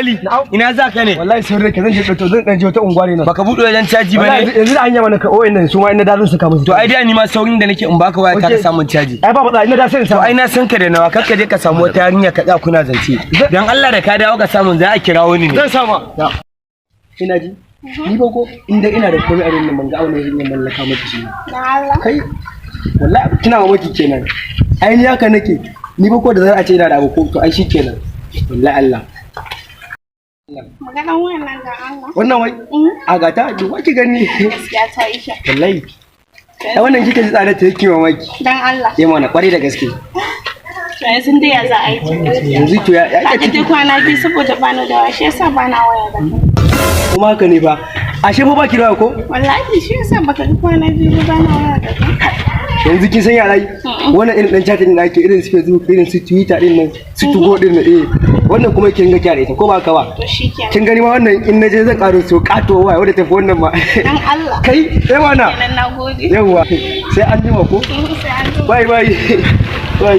Alkali, ina za ka ne? Wallahi sai rai zan je, to zan dan je wata unguwa ne nan. Baka buɗe wajen caji ba Wallahi ne? yanzu da hanya mana ka o'in nan su ma ina da zan saka musu. To ai da ni ma saurin da nake in baka waya ka samun caji. Ai ba matsala, ina da sai in To samu. ai na san ka da nawa, kar ka je ka samu wata yarinya ka tsaya kuna zance. Dan Allah da ka dawo ka samu, za a kira wani ne. Zan sama. Ina ji. Ni ba ko inda ina da komai a nan, ban ga auna zan iya mallaka maki shi. Dan Allah. Kai, wallahi kina mamaki kenan. Ai ni haka nake. Ni ba ko da za a ce ina da abu ko, to ai shikenan. Wallahi Allah. Maganan wayan nan dan Allah. Wannan wai a gata ki wa ki gani. Gaskiya ta yi kyau. Wallahi. Ai wannan kika ji tsada ta yake mamaki. Dan Allah. Eh mana, kwarai da gaske. To yanzu dai ya za a yi? Yanzu to ya Ka ji dai kwana biyu saboda bani da waya, shi yasa bana waya da kai. Kuma haka ne ba. Ashe fa baki da waya ko? Wallahi shi yasa baka ga kwana biyu ba bana waya da kai. Yanzu kin san yara wannan irin dan chatting da ake, irin su Facebook, irin su Twitter din nan, su 2go din nan, eh wannan kuma kin ga kyara ita ko ba ka ba? To shikenan. Kin gani ma, wannan in naje zan karo so kato waya wadda tafi wannan ma. Dan Allah. Kai, eh mana. Kenan nagode. Yawwa, sai an jima ko? Sai an jima. Bye bye bye.